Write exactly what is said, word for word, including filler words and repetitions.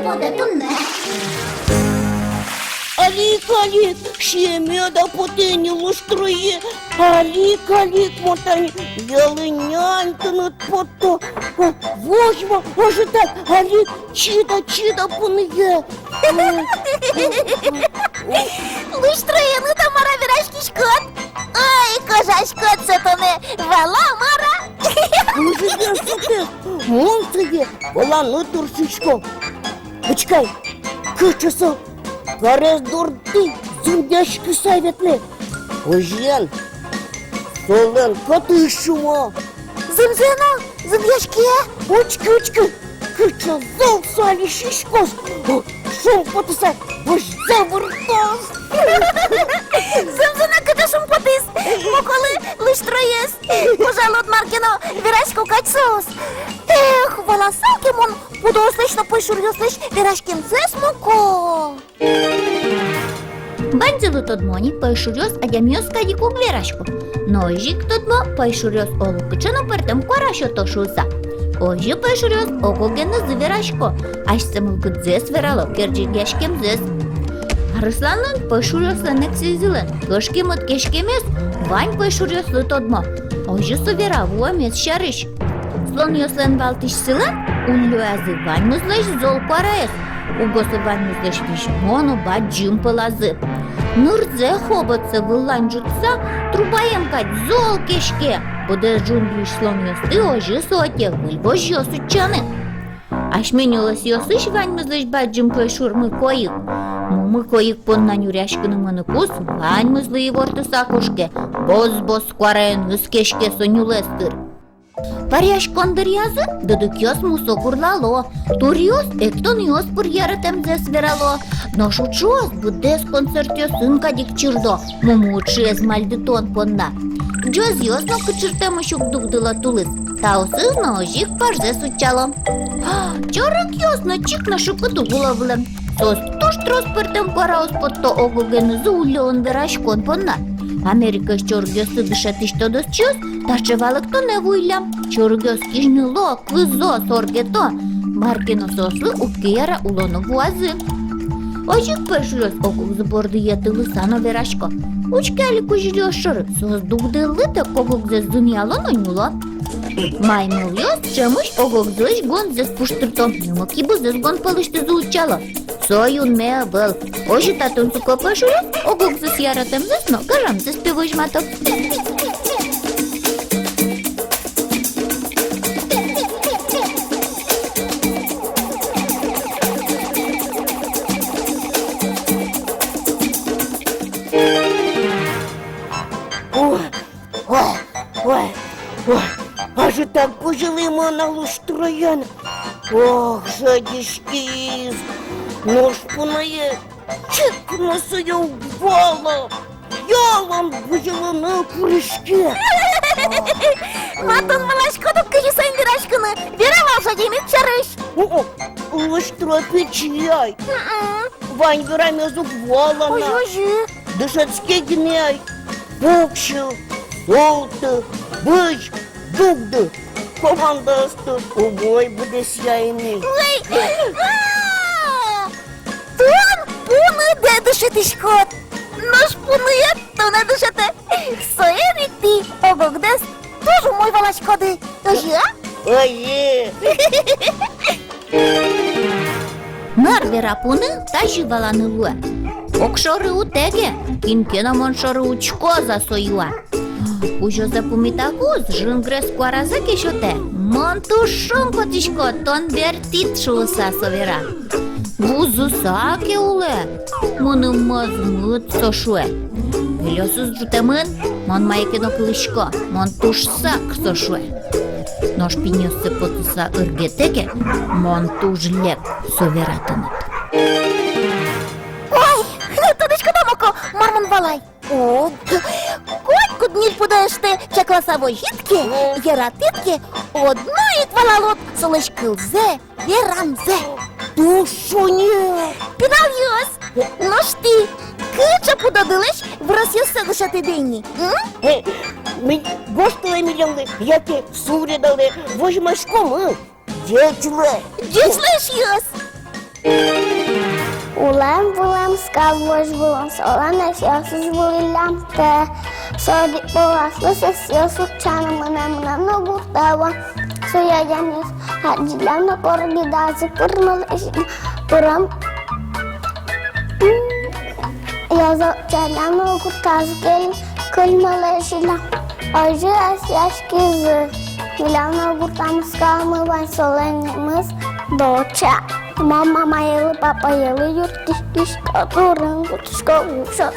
Али ик, али ик, сиеме-а потэ ни луштрое? Али ик, али ик, мон тани ялэ нянь тыныд потто. Возьма ӧжытак, али ик чида, чида пуныед. Луштроеныд-а, мар-а, вераськиськод? Ой, кожаськод со тонэ, вала, мар-а? Кызьы бен со тӥ, мон сое валаны тыршисько. Учкы ай, кыӵе со карез дуртӥ зынъяськыса ветлэ. Озьыен, солэн кӧтыз шумо. Зымзэ но зынъяське. Учкы, учкы, кыӵе зол со али сиськоз. О, шумпотыса вӧзьзэ выртоз. Зымзэ но кыӵе шумпотӥз. Муколы луштроез. Ужалод, мар ке но верасько кадь соос. Эх, валасал ке мон пудоослэсь но пӧйшуръёслэсь вераськемзэс, муко. Ваньзылы тодмо ни, пӧйшуръёс адямиос кадь ик уг верасько. Но озьы ик тодмо, пӧйшуръёс оло кыӵе но пӧртэм куара сёто шуыса. Озьы пӧйшуръёс ог-огенызы верасько, асьсэ мылкыдзэс верало, керӟегъяськемзэс. Арысланлэн пӧйшуръёслэн эксэйзылэн кышкемыт кеськемез вань пӧйшуръёслы тодмо. Озьы со вера вуэмез сярысь. Слонъёслэн валтӥсьсылэн уллёязы ваньмызлэсь зол куараез. Угось со ваньмызлэсь визьмо но бадӟым пӧлазы. Нырзэ, хоботсэ выллань ӝутса, трубаен кадь зол кеське. Быдэс джунглиысь слонъёсты озьы со ӧте выль возьёс утчаны. Асьме нюлэсъёсысь ваньмызлэсь бадӟым пӧйшур мыкоик. Мукоик понна нюръяськыны мыныкуз ваньмызлы ивортыса кошке, бос-бос куараеныз кеське со нюлэс тыр. Паръяськон дыръязы дыдыкъёс мусо гурлало, туръёс эктонъёс пыр яратэмзэс верало, нош уӵыос быдэс концертъёсын кадь ик чирдо, муму уӵыез мальдытон понна. Ӟозъёс но кыӵыртэмысь уг дугдыло тулыс, таосыз но озьы ик парзэс утчало. Чорыгъёс но чик но шукыт уг уло вылэм. Соос туж трос пӧртэм куараос потто ог-огенызы уллёын вераськон понна. Америкаысь чорыгъёсты дышетӥсь тодосчиос таӵе валэктонэ вуиллям: чорыгъёс кизьныло, кызо, соргето, мар ке но соослы уг ке яра улоно вуазы. Озьы ик пӧйшуръёс ог-огзы бордые тылыса но верасько. Учке али кузьылиос шоры, соос дугдылытэк ог-огзэс зынъяло но нюло. Маймылъёс ӵемысь ог-огзылэсь гонзэс пуштырто, нымы-кибызэс гон пӧлысьтызы утчало. Со юнме ӧвӧл. Озьы та тунсыко пӧйшуръёс ог-огзэс яратэмзэс но гажамзэс пе возьмато. Ой, ой, ой, ой, ӧжытак кузьылӥмы на луштроен. Ох, шедьтӥськиз. Нош пуныед чик но сое уг вала. Ялан кузьылыны куриське. Ма, тон валаськод ук, кызьы соин вераськыны. Вера вал шедемед сярысь. О-о, луштро пичи ай. М-м. Вань верамез уг вала на. Озьы, озьы. Дышетске гинэ ай. Пуксьы, султы, бызь, дугды. Командаосты умой быдэсъя ини. Ой! А! Тон пуныдэ дышетӥськод. Нош пуныед тонэ дышетэ. Соин ик тӥ ог-огдэс туж умой валаськоды. Озьы-а? Озьы. Мар вера пуны, тазьы валаны луэ. Огшоры утэге, кин ке но мон шоры учкоз-а, со юа. Кузёзэ пумитакуз, жингрес куаразэ ке сётэ. Мон туж шумпотӥсько, тон бертӥд шуыса, со вера. Вузыса ке улэ, мыным мӧзмыт, со шуэ. Пельёсыз ӝутэмын, мон мае ке но кылӥсько, мон туж сак, со шуэ. Нош пиньёссэ потыса ыргетэ ке, мон туж лек, со вера тыныд. Ой, тодӥськод-а, Моко, мар мон валай? О, котькуд ньыль пудо эштэ чакласа возид ке, яратӥд ке, одно ик валалод солэсь кылзэ, верамзэ. Туж шонер. Пиналъёс, нош тӥ кыӵе пудодылэсь выросъёссэ дышетӥды ини, м? Э, ми гожтэлэ милемлы яке суредалэ, возьмаськомы. Ӟеч луэ. Ӟеч луэ, эшъёс. Улэм-вылэм скал возь вылын, солэн эшъёсыз вылӥллям тэ. Со одӥг пол аслыз эшъёс утчаны мынэ, мынам но гуртэ вуэ. Со адямиос адӟиллям но, коргидазы пырмылӥсь пырам. Ёзо чалям но гуртазы кель кыльмылэзьылям. Озьы эшъяськизы. Милям но гуртамы скалмы вань, солэн нимыз Доча. Мон мамаелы, папаелы юрттӥсько, турын кутӥсько, укшо.